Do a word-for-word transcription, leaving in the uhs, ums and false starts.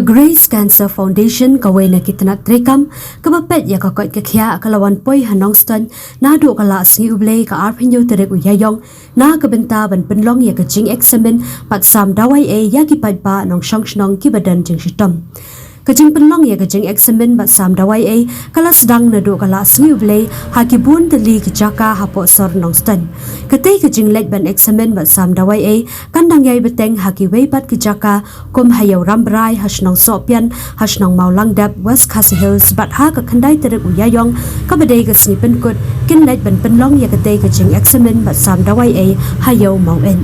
Grace Cancer Foundation, kawei na ki tnat treikam kaba peit ïa ka koit ka khiah, ka la wan poi ha Nongstoiñ naduh ka la sngi U Blei ka arphew tarik u Ïaïong, na ka bynta ban pynlong ïa ka jingeksamin bad sam dawai ei ïa ki paidbah nongshong shnong kiba don jingshitom. Ka jingpynlong ïa ka jingeksamin bad sam dawai ei ka la sdang naduh ka la sngi U Blei ha ki bun tylli ki jaka hapoh sor Nongstoiñ. Katei ka jingleit ban eksamin bad sam dawai ei kan dang ïai bteng ha kiwei pat ki jaka kum ha Ïew Rambrai, ha shnong Sohpian, ha shnong Mawlangdep, West Khasi Hills, bad ha ka khyndai tarik u Ïaïong, kaba dei ka sngi pynkut, kin leit ban pynlong ïa katei ka jingeksamin bad sam dawai ei ha Ïew Maweit.